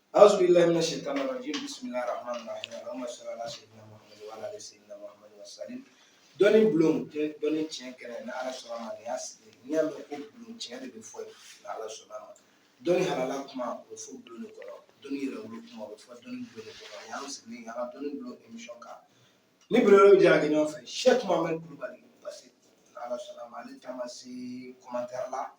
أعوذ بالله من الشيطان الرجيم، بسم الله الرحمن الرحيم، اللهم صل على سيدنا محمد وعلى آل سيدنا محمد وسلم. Dɔnni bulon, dɔnni tiɲɛ kɛnɛ, ni Ala sɔnna ma, nin y'a sigi. N'i y'a mɛn ko bulon, tiɲɛ de bɛ fɔ yen. Ni Ala sɔnna ma, dɔnni halala kuma, o bɛ fɔ bulon de kɔnɔ. Dɔnni yɛrɛ wolo kuma, o bɛ fɔ dɔnni bulon de kɔnɔ. Nin y'an sigilen an ka dɔnni bulon émission kan ni belebele bɛ jɛ ka kɛ ɲɔgɔn fɛ, Cheikh Mohamed Kulubali, parce que ni Ala sɔnna ma, ale ta ma se commentaire la.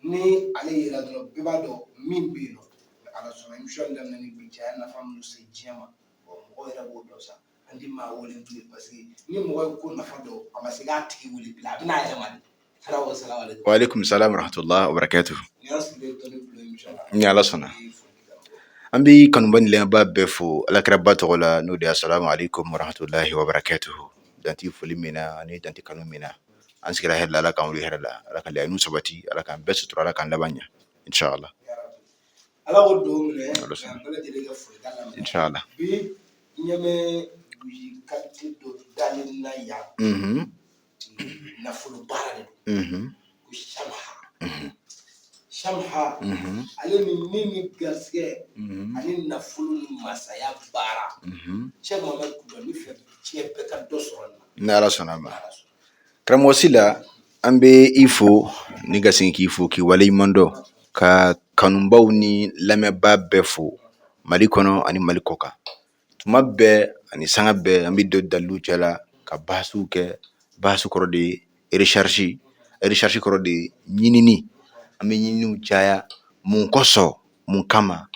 Ni ale yera dɔrɔn, bɛɛ b'a dɔn min bɛ yen nɔ. Ni Ala sɔnna, émission daminɛ ni bi cɛ, a ye nafa minnu se diɲɛ ma, bon, mɔgɔw yɛrɛ b'o dɔn sa. An ti maa wele bilen, parce que ni mɔgɔ ye ko nafa dɔn, a ma se k'a tigi wele bilen, a bɛ n'a yɛrɛ ma de. Karamɔgɔ, salamu aleykum. Wa aleykum salam wa rahmatulah wa barakatuh. Nin y'an sigilen dɔnni bulon émission la. Ni Ala sɔnna. I ye foli kɛ karamɔgɔ. An bɛ kanuba ni lamɛnbaa bɛɛ fo alakiraba tɔgɔ la, n'o de ye asalamu aleykum wa rahmatulahi wa barakatuhu. Danti foli min na ani danti kanu min na, an sigira hɛrɛ la, Ala k'an wuli hɛrɛ la, Ala ka laɲiniw sabati, Ala k'an bɛɛ sutura, Ala k'an laban ɲɛ, inshallah. Ya Rabbi. Ala k'o dugawu minɛ. Ala k'an sɔnna. Bɛɛ lajɛlen ka folikan lamɛn. Inshallah. Bi ɲɛ bɛ bougie qualité dɔ dalen na yan. Nafolo baara de don. Ko shamha. Shamha. Ale ni garisɛgɛ ani nafolo ni masaya baara. Cheikh Mohamed Kulubali fɛ, diɲɛ bɛɛ ka dɔ sɔrɔ nin na. Ni Ala sɔnna ma. Ala sɔnna. Karamɔgɔ Sila, an bɛ i fo ni ka segin k'i fo, k'i waleɲuman dɔn, ka kanubaw ni lamɛnbaa bɛɛ fo Mali kɔnɔ ani Mali kɔ kan. Tuma bɛɛ ani sanga bɛɛ, an bɛ don dalilu cɛ la ka baasiw kɛ. Baasi kɔrɔ de ye recherche, recherche kɔrɔ de ye ɲinini. An bɛ ɲininiw caya mun kosɔn, mun kama?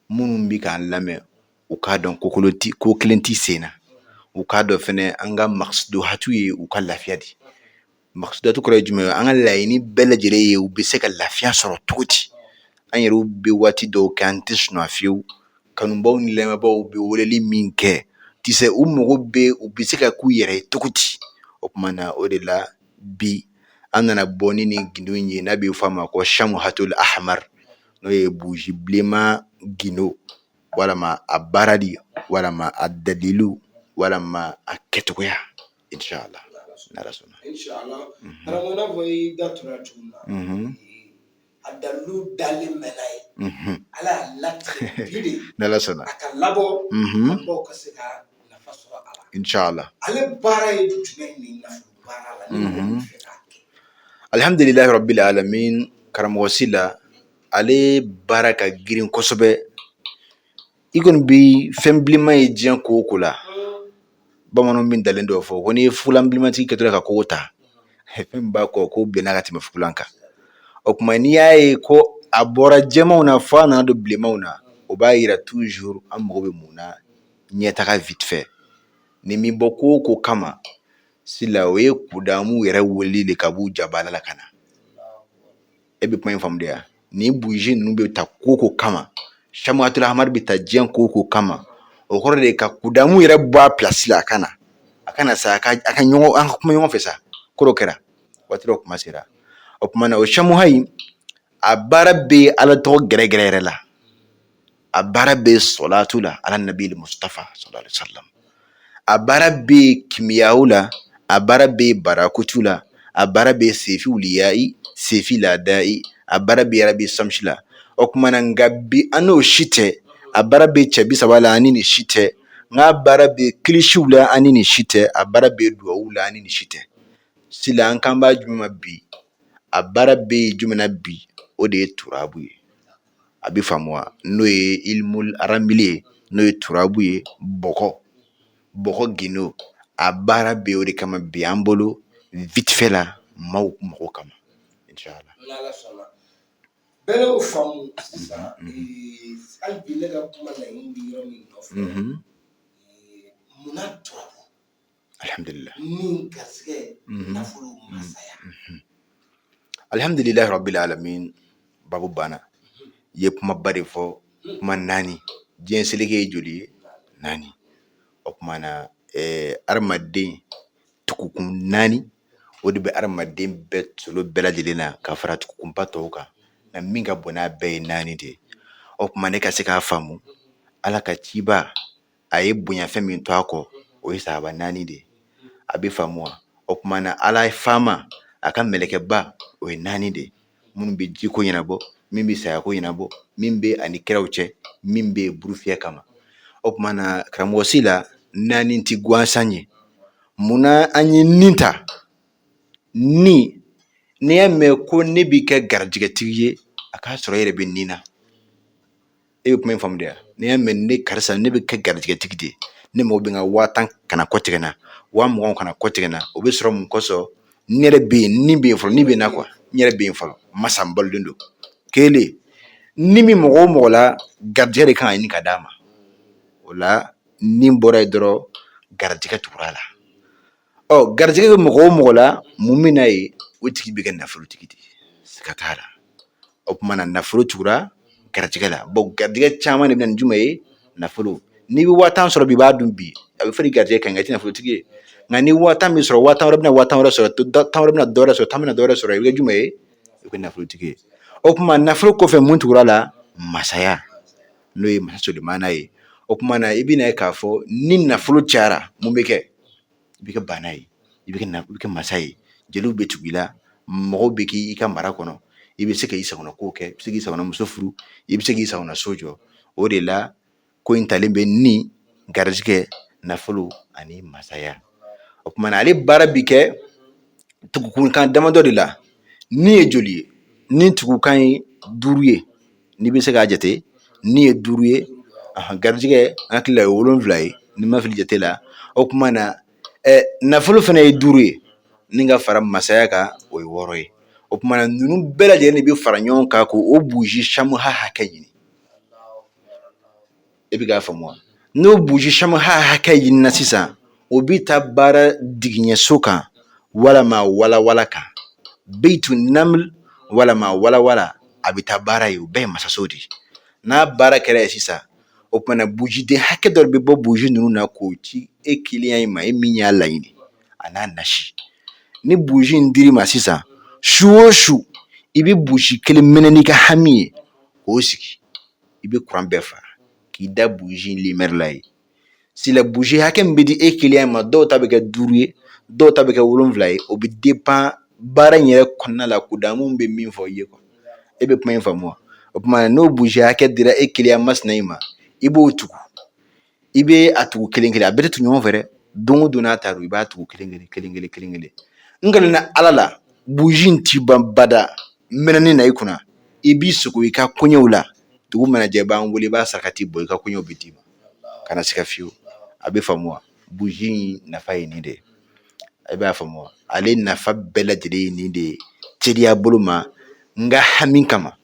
Minnu bɛ k'an lamɛn, u k'a dɔn ko kolon ti ko kelen ti sen na. U k'a dɔn fɛnɛ, an ka makisudu ye u ka lafiya de. Makisudu kɔrɔ ye jumɛn ye? An ka laɲini bɛɛ lajɛlen ye u bɛ se ka lafiya sɔrɔ cogo di. An yɛrɛw bɛ waati dɔw kɛ, an tɛ sunɔgɔ fiyewu. Kanubaw ni lamɛnbaaw bɛ weleli min kɛ tisɛ, u mago bɛ u bɛ se ka k'u yɛrɛ ye cogo di. O tuma na, o de la bi an nana bɔ ni nin gindo in ye, n'a bɛ fɔ a ma ko shamuhatul ahmar, n'o ye bougie bilenman gindo, walama a baarali, walama a dalilu, walama a kɛcogoya, inshallah, n'Ala sɔnna. Inshallah. Karamɔgɔ, i n'a fɔ i da tora cogo min na, a dalilu dalen mɛnna ye. Ala y'a latigɛ bi de N'Ala sɔnna. a ka labɔ, kanubaw ka se ka nafa sɔrɔ a la. Inshallah. Ale baara ye jumɛn ni nafolo baara la, ni mɔgɔ min fɛ k'a kɛ? Alhamdulilahi rabbil alamin. Karamɔgɔ Sila, ale baara ka girin kosɛbɛ. I kɔni bi fɛn bilenman ye diɲɛ ko o ko la, bamananw bɛ dalen dɔw fɔ ko n'i ye fugulan bilenmantigi kɛtɔ ka kogo ta, fɛn min b'a kɔ k'o bilenna ka tɛmɛ fugulan kan. O tuma, n'i y'a ye ko a bɔra jɛmanw na fo a nana don bilenmanw na, o b'a yira toujours an mago bɛ mun na? Ɲɛtaga vite fait. Ni min bɔ ko o ko kama Sila, o ye kudamu yɛrɛ weleli de ka b'u jabala la ka na. E bɛ kuma in faamu de ya? Nin bougie ninnu bɛ ta ko o ko kama, shamuhatul ahmar bɛ ta diɲɛ ko o ko kama, o kɔrɔ de ye ka kudamu yɛrɛ bɔ a place la, a ka na sa, a ka ɲɔgɔn, an ka kuma ɲɔgɔn fɛ sa. Ko dɔ kɛra waati dɔ kuma sera. O tuma na, o shamuha in, a baara bɛ Ala tɔgɔ gɛrɛgɛrɛ yɛrɛ la, a baara bɛ sɔlatu la ala nabi Mustafa sallallahu alaihi wasallam, a baara bɛ kimiyaw la, a baara bɛ barakutu la, a baara bɛ sefi wuliyayi, sefi ladayi, a baara bɛ yarabi samsi la. O tuma na, nka bi an n'o si tɛ. A baara bɛ cɛ 30 la, ani nin si tɛ. Nka baara bɛ kilisiw la, ani nin si tɛ. A baara bɛ duwawu la, ani nin si tɛ. Sila, an kan b'a jumɛn ma bi? A baara bɛ jumɛn na bi? O de ye turabu ye. A bɛ faamu wa? N'o ye ilimul aramili ye, n'o ye turabu ye, bɔgɔ, bɔgɔ gindo. A baara bɛ o de kama bi an bolo vite fait la, maaw mago kama, inshallah. N'Ala sɔnna, bɛɛ y'o faamu sisan. Hali bi ne ka kuma laɲini bɛ yɔrɔ min nɔfɛ, munna turabu? Alhamdulillah. Ni garisɛgɛ, nafolo, masaya. Alhamdulilahi rabbil alamin. Babu banna. I ye kumaba de fɔ, kuma naani. Diɲɛ seleke ye joli ye? Naani. O tuma na, adamaden tugukun naani, o de bɛ adamaden bɛɛ solo bɛɛ lajɛlen na ka fara tugukunba tɔw kan, nka min ka bon n'a bɛɛ ye naani de ye. O tuma, ne ka se k'a faamu, Ala ka ciba, a ye bonyafɛn min to a kɔ, o ye sahaba naani de ye. A bɛ faamu wa? O tuma na, Ala ye faama, a ka mɛlɛkɛba, o ye naani de ye, minnu bɛ jiko ɲɛnabɔ. Min bɛ saya ko ɲɛnabɔ, min bɛ ani kiraw cɛ, min bɛ burufiyɛ kama. O tuma na karamɔgɔ Sila, naani tɛ gansan ye. Munna an ye nin ta? Ni n'i y'a mɛn ko ne b'i kɛ garijɛgɛtigi ye, a k'a sɔrɔ e yɛrɛ bɛ nin na. E bɛ kuma in faamu de wa? N'i y'a mɛn ne karisa, ne bɛ kɛ garijɛgɛtigi de ye, ne mago bɛ n ka 10,000 kana kɔtigɛ n na, 20,000 kana kɔtigɛ n na, o bɛ sɔrɔ mun kosɔn? Ne yɛrɛ bɛ yen, ni bɛ yen fɔlɔ, ni bɛ n na quoi, n yɛrɛ bɛ yen fɔlɔ, masa n balolen don. Kelen, ni min mɔgɔ o mɔgɔ la, garijɛgɛ de kan ka ɲini ka d'a ma. O la ni bɔra yen dɔrɔn, garijɛgɛ tugura a la. Ɔ, garijɛgɛ bɛ mɔgɔ o mɔgɔ la, mun bɛ n'a ye? O tigi bɛ kɛ nafolotigi de ye, siga t'a la. O tuma na nafolo tugura garijɛgɛ la. Bon, garijɛgɛ caman de bɛ na ni jumɛn ye? Nafolo. N'i bɛ 10,000 sɔrɔ bi, i b'a dun bi, a bɛ fɔ ni garijɛgɛ ka ɲi, nka i tɛ nafolotigi ye. Nka ni 10,000 min sɔrɔ, 10,000 wɛrɛ bɛna 10,000 wɛrɛ sɔrɔ, 10 wɛrɛ bɛna dɔ wɛrɛ sɔrɔ, 10 bɛna dɔ wɛrɛ sɔrɔ, i bɛ kɛ jumɛn ye? I bɛ kɛ nafolotigi ye. O tuma nafolo kɔfɛ, mun tugura la? Masaya, n'o ye masa Sulemana ye. O tuma na i bɛna ye k'a fɔ ni nafolo cayara, mun bɛ kɛ? I bɛ kɛ baana ye, i bɛ kɛ masa ye, jeliw bɛ tugu i la, mɔgɔw bɛ k'i ka mara kɔnɔ, i bɛ se k'i sagona ko kɛ, i bɛ se k'i sagona muso furu, i bɛ se k'i sagona so jɔ. O de la ko in talen bɛ ni garijɛgɛ, nafolo ani masaya. O tuma na ale baara bi kɛ tugukunkan damadɔ de la. Ni ye joli ye? Ni tugukan ye duuru ye, n'i bɛ se k'a jate, ni ye duuru ye, garijɛgɛ an hakili la ye wolonwula ye, ni ma fili jate la. O tuma na nafolo fana ye duuru ye, ni ka fara masaya kan, o ye wɔɔrɔ ye. O tuma na ninnu bɛɛ lajɛlen de bɛ fara ɲɔgɔn kan k'o buji samuha hakɛ ɲini. E bɛ k'a faamu wa? N'o buji samuha hakɛ ɲinina sisan, o bɛ taa baara digiɲɛso kan walama walawala kan, beitu naml walama walawala, a bɛ taa baara ye. O bɛɛ ye masaso de ye. N'a baara kɛra yen sisan, o tuma na bujiden hakɛ dɔ de bɛ bɔ buji ninnu na k'o ci e kiliyan in ma, e min y'a laɲini a n'a nasi. Ni buji in dir'i ma sisan, su o su i bɛ buji kelen minɛ n'i ka hami ye k'o sigi, i bɛ kuran bɛɛ faga k'i da buji in lumière la ye. Sila, buji hakɛ min bɛ di e kiliyan ma, dɔw ta bɛ kɛ duuru ye, dɔw ta bɛ kɛ wolonwula ye, o bɛ dépend baara in yɛrɛ kɔnɔna la, kudamu bɛ min fɔ i ye quoi. E bɛ kuma in faamu wa? O tuma n'o buji hakɛ dira e kiliyan masina in ma, i b'o tugu, i bɛ a tugu kelen kelen, a bɛɛ tɛ tugu ɲɔgɔn fɛ dɛ. Don o don n'a ta don, i b'a tugu kelen kelen kelen kelen kelen kelen. N kana ala la, buji in ti ban bada mɛnɛni na i kunna. I b'i sogo i ka koɲɛw la, dugu mana jɛ, i b'an wele, i b'a sarakati bɔ, i ka koɲɛw bɛ d'i ma, kana siga fiyewu. A bɛ faamu wa? Buji in nafa ye nin de ye. I b'a faamu wa? Ale nafa bɛɛ lajɛlen ye nin de ye teliya bolo ma. N ka hami kama,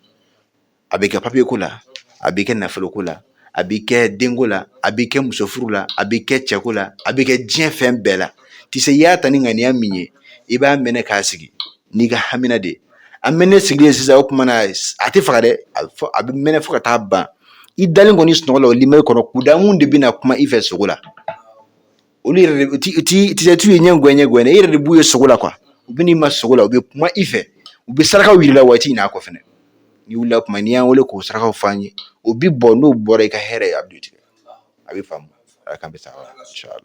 a bɛ kɛ papiye ko la, a bɛ kɛ nafolo ko la, a bɛ kɛ denko la, a bɛ kɛ muso furu la, a bɛ kɛ cɛko la, a bɛ kɛ diɲɛ fɛn bɛɛ la. Tise, i y'a ta ni ŋaniya min ye, i b'a mɛnɛ k'a sigi n'i ka hamina de ye. A mɛnɛ sigilen sisan, o tuma na a tɛ faga dɛ, a bɛ mɛnɛ fo ka taa ban. I dalen kɔni sunɔgɔ la, o lumière kɔnɔ, kudamu de bɛna kuma i fɛ sogo la. Olu yɛrɛ de ti ti t'u ye ɲɛ gɛn ɲɛ gɛn, e yɛrɛ de b'u ye sogo la quoi. U bɛ n'i ma sogo la, u bɛ kuma i fɛ, u bɛ sarakaw yir'i la waati in n'a kɔ fɛnɛ. N'i wulila kuma, n'i y'an wele k'o sarakaw f'an ye, o bi bɔ. N'o bɔra, i ka hɛrɛ ye, a bɛ tigɛ. A bɛ faamu, ala k'an bɛ sa, inshallah.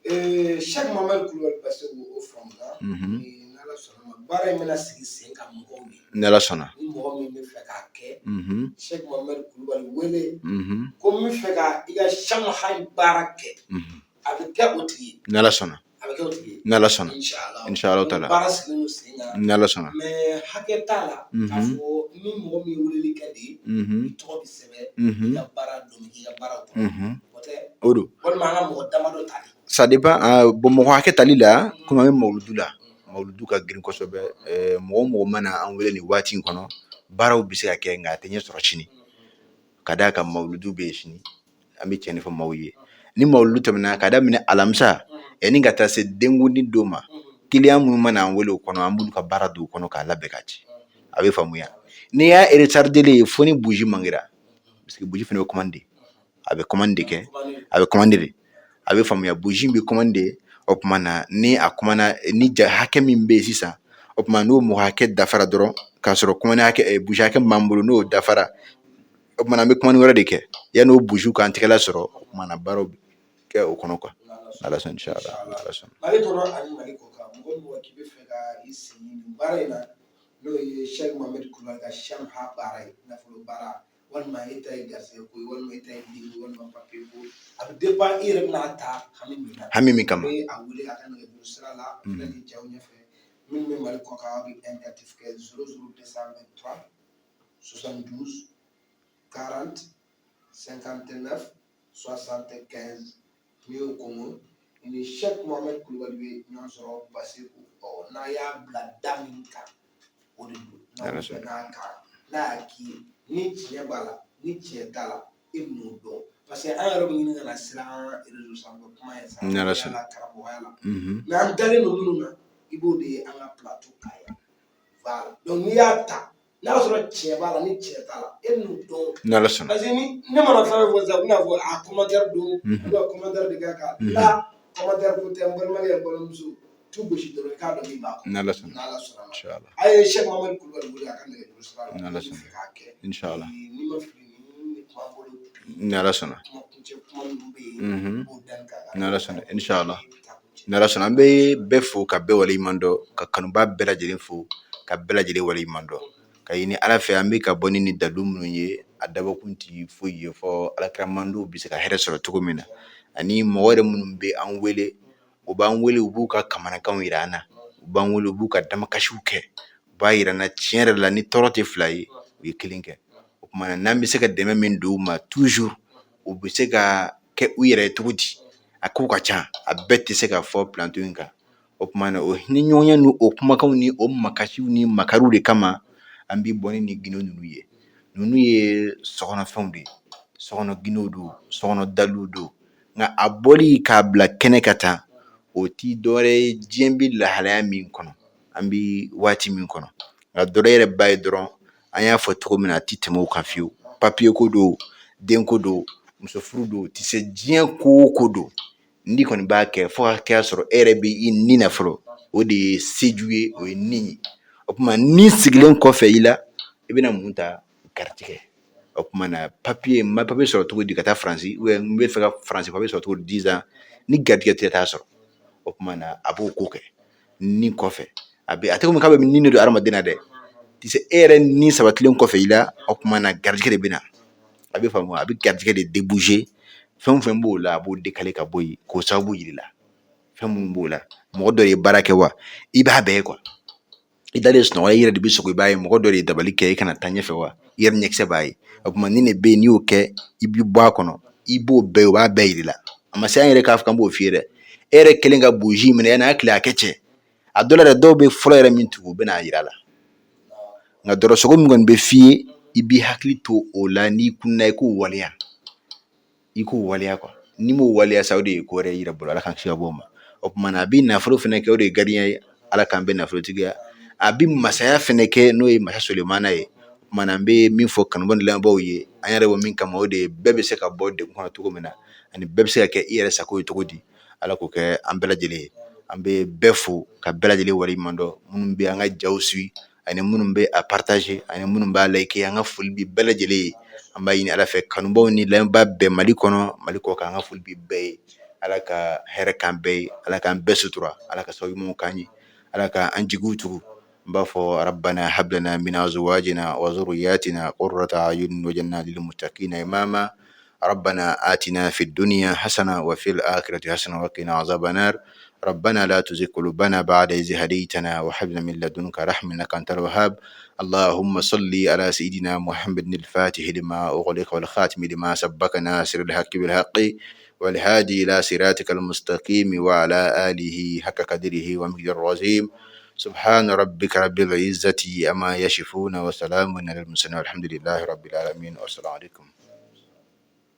Cheikh Mohamed Kulubali Baseku, o faamuna. N'Ala sɔnna ma, baara in bɛna sigi sen kan mɔgɔw ye. N'Ala sɔnna. Ni mɔgɔ min bɛ fɛ k'a kɛ, Cheikh Mohamed Kulubali wele ko n bɛ fɛ ka i ka samuha in baara kɛ, a bɛ kɛ o tigi ye. N'Ala sɔnna. A bɛ kɛ o tigi ye. N'Ala sɔnna. Inshallah. Inshallah taala. Baara sigilen don sen kan. N'Ala sɔnna. Mais hakɛ t'a la k'a fɔ ni mɔgɔ min ye weleli kɛ de, i tɔgɔ bɛ sɛbɛn, i ka baara don, k'i ka baara kɔnɔ, o tɛ? O don. Walima an ka mɔgɔ damadɔ ta de? Ça dépend. Bon, mɔgɔ hakɛ tali la, komi an bɛ mawuludu la, mawuludu ka girin kosɛbɛ. Mɔgɔ o mɔgɔ mana an wele nin waati in kɔnɔ, baaraw bɛ se ka kɛ, nka a tɛ ɲɛ sɔrɔ sini, ka d'a kan mawuludu bɛ yen sini. An bɛ tiɲɛ de fɔ maaw ye. Ni mawuludu tɛmɛna, ka daminɛ alamisa yanni ka taa se denkundi don ma, kiliyan minnu mana an wele o kɔnɔ, an b'olu ka baara don o kɔnɔ k'a labɛn ka ci. A bɛ faamuya. N'i y'a retardé fo ni buji manquera, parce que buji fana bɛ commande, a bɛ commande de kɛ, a bɛ commande de. A bɛ faamuya, buji bɛ commande. O tuma na ni a kumana ni ja hakɛ min bɛ yen sisan, o tuma n'o mɔgɔ hakɛ dafara dɔrɔn, k'a sɔrɔ commande hakɛ, buji hakɛ min b'an bolo, n'o dafara, o tuma na an bɛ commande wɛrɛ de kɛ yanni o bujiw k'an tɛgɛla sɔrɔ. O tuma na baaraw bɛ kɛ o kɔnɔ quoi. Ala sɔnna, inshallah, Ala sɔnna. Mali kɔnɔ ani Mali kɔ kan, mɔgɔ o mɔgɔ k'i bɛ fɛ ka i sen nin baara in na. N'o ye Sɛki Mohamɛdi Kulubali ka Shamha baara ye, nafolo baara, walima e ta ye garisɛgɛ ko ye, walima e ta ye den ko, walima papiye ko. A bɛ dépend i yɛrɛ bɛna ta hami min na. Hami min kama. I bɛ a wele a ka nɛgɛjuru sira la, filɛ nin jaw ɲɛfɛ. Minnu bɛ Mali kɔ kan, aw bɛ indicatif kɛ 00 223 72 40 59 75. N'i y'o kɔngɔ, i ni Sɛki Mohamɛdi Kulubali bɛ ɲɔgɔn sɔrɔ Baseku. Ɔ, n'a y'a bila da min kan, o de don. N'aw bɛnn'a kan, n'a y'a k'i ye, ni tiɲɛ b'a la, ni tiɲɛ t'a la, e bɛn'o dɔn. Parce que an yɛrɛ bɛ ɲini ka na siran réseau sanfɛ kuma ye sa, la karamɔgɔya la. Mais an dalen don minnu na, i b'o de ye an ka plateau kan yan. Voilà. Donc n'i y'a ta, n'a sɔrɔ tiɲɛ b'a la, ni tiɲɛ t'a la, e n'o dɔn. N'Ala sɔnna. Parce que ni ne mana fɛn fɛn fɔ sisan, u bɛna fɔ a commentaire don, u bɛ commentaire de kɛ kan la. Commentaire ko tɛ, n balimakɛ, n balimamuso, tu gosi dɔrɔn i k'a dɔn min b'a kɔnɔ. N'Ala sɔnna. N'Ala sɔnna. Inshallah. A ye Sɛki Mohamɛdi Kulubali wele a ka nɛgɛjuru sira la. N'Ala sɔnna. Fɛ k'a kɛ. Inshallah. N'i ma fili, nin de b'an bolo bi. N'Ala sɔnna. Kuma kuncɛ kuma minnu bɛ yen, u b'o da nin kan. N'Ala sɔnna, inshallah. N'Ala sɔnna, an bɛ bɛɛ fo ka bɛɛ waleɲuman dɔn, ka kanubaa bɛɛ lajɛlen fo ka bɛɛ lajɛlen waleɲuman dɔn, ka ɲini Ala fɛ. An bɛ ka bɔ ni dalu minnu ye, a dabɔkun ti foyi ye fɔ Alakira mandenw bɛ se ka hɛrɛ sɔrɔ cogo min na. Ani mɔgɔ yɛrɛ minnu bɛ an wele, u b'an wele, u b'u ka kamanakanw yira an na, u b'an wele, u b'u ka damakasiw kɛ, u b'a yira an na tiɲɛ yɛrɛ la ni tɔɔrɔ tɛ fila ye, u ye kelen kɛ. O tuma na, n'an bɛ se ka dɛmɛ min don u ma toujours, u bɛ se ka kɛ u yɛrɛ ye cogo di, a kow ka ca, a bɛɛ tɛ se ka fɔ plateau in kan. O tuma na, o hinɛ ɲɔgɔnya ni o kumakanw ni o makasiw ni makariw de kama, an bɛ bɔ ni gindo ninnu ye. Ninnu ye sokɔnɔfɛnw de ye, sokɔnɔ gindow don, sokɔnɔ daliluw don. Nka a bɔli k'a bila kɛnɛ ka taa, o ti dɔwɛrɛ ye diɲɛ bɛ lahalaya min kɔnɔ, an bɛ waati min kɔnɔ. Nka dɔrɔn yɛrɛ b'a ye dɔrɔn, an y'a fɔ cogo min na, a ti tɛmɛ o kan fiyewu. Papiye ko don, den ko don, muso furu don, ti se diɲɛ ko o ko don, n'i kɔni b'a kɛ fo ka kɛ sɔrɔ e yɛrɛ bɛ i ni na fɔlɔ, o de ye seju ye, o ye ni ye. O tuma, ni sigilen kɔfɛ i la, i bɛna mun ta? Garijɛgɛ. O tuma na, papiye, n ma papiye sɔrɔ cogo di ka taa Faransi? N bɛ fɛ ka Faransi papiye sɔrɔ cogo di? 10 ans ni garijɛgɛ tɛ t'a sɔrɔ. O tuma na, a b'o ko kɛ ni kɔfɛ, a bɛ a tɛ komi k'a bɛ ni de don hadamaden na dɛ. Ti se e yɛrɛ ni sabatilen kɔfɛ i la, o tuma na, garijɛgɛ de bɛ na. A bɛ faamu, a bɛ garijɛgɛ de déboucher. Fɛn o fɛn b'o la, a b'o décaler ka bɔ yen, k'o sababu yir'i la. Fɛn minnu b'o la, mɔgɔ dɔ ye baara kɛ wa, i b'a bɛɛ ye quoi. I dalen sunɔgɔ, i yɛrɛ de bɛ sɔgɔ, i b'a ye mɔgɔ dɔ de ye dabali kɛ i kana taa ɲɛfɛ wa, i yɛrɛ ɲɛkisɛ b'a ye. O tuma, nin de bɛ yen, n'i y'o kɛ, i b'i bɔ a kɔnɔ, i b'o bɛɛ ye, o b'a bɛɛ yir'i la. A ma se an yɛrɛ k'a fɔ k'an b'o f'i ye dɛ. E yɛrɛ kelen ka bougie minɛ, yanni a tile a kɛ cɛ, a dɔ la yɛrɛ, dɔw bɛ fɔlɔ yɛrɛ min tugu, u bɛ n'a yira la. Nka dɔrɔn sogo min kɔni bɛ f'i ye, i b'i hakili to o la, n'i kunna, i k'o waleya, i k'o waleya quoi. N'i m'o waleya sa, o de ye ko wɛrɛ y'i yɛrɛ bolo. Ala k'an kisi ka bɔ o ma. O tuma na, a bɛ nafolo fɛnɛ kɛ, o de ye gardien ye. Ala k'an bɛɛ nafolotigiya. A bɛ masaya fɛnɛ kɛ, n'o ye masa Sulemana ye. O tuma na, an bɛ min fɔ kanubaw ni lamɛnbaaw ye, an yɛrɛ bɔ min kama, o de ye bɛɛ bɛ se ka bɔ degun kɔnɔ cogo min na, ani bɛɛ bɛ se ka kɛ i yɛrɛ sago ye cogo di. Ala k'o kɛ an bɛɛ lajɛlen ye. An bɛ bɛɛ fo ka bɛɛ lajɛlen waleɲuman dɔn, minnu bɛ an ka jaw suit, ani minnu bɛ a partager, ani minnu b'a liker. An ka foli bɛ bɛɛ lajɛlen ye. An b'a ɲini Ala fɛ, kanubaw ni lamɛnbaa bɛɛ, Mali kɔnɔ, Mali kɔ kan, an ka foli bɛ bɛɛ ye. Ala ka hɛrɛ k'an bɛɛ ye, Ala k'an bɛɛ sutura, Ala ka sababu ɲumanw k'an ye, Ala ka an jigiw tugu. N b'a fɔ rabbana hab lana min azwajina wa zurriyatina qurrata a'yunin waj'alna lil muttaqina imama. ربنا آتنا في الدنيا حسنة وفي الآخرة حسنة وقنا عذاب النار. ربنا لا تزغ قلوبنا بعد إذ هديتنا وهب لنا من لدنك رحمة إنك أنت الوهاب. اللهم صل على سيدنا محمد الفاتح لما أغلق والخاتم لما سبق ناصر الحق بالحق والهادي إلى صراطك المستقيم وعلى آله حق قدره ومقداره العظيم. سبحان ربك رب العزة عما يصفون وسلام على المرسلين والحمد لله رب العالمين، والسلام عليكم.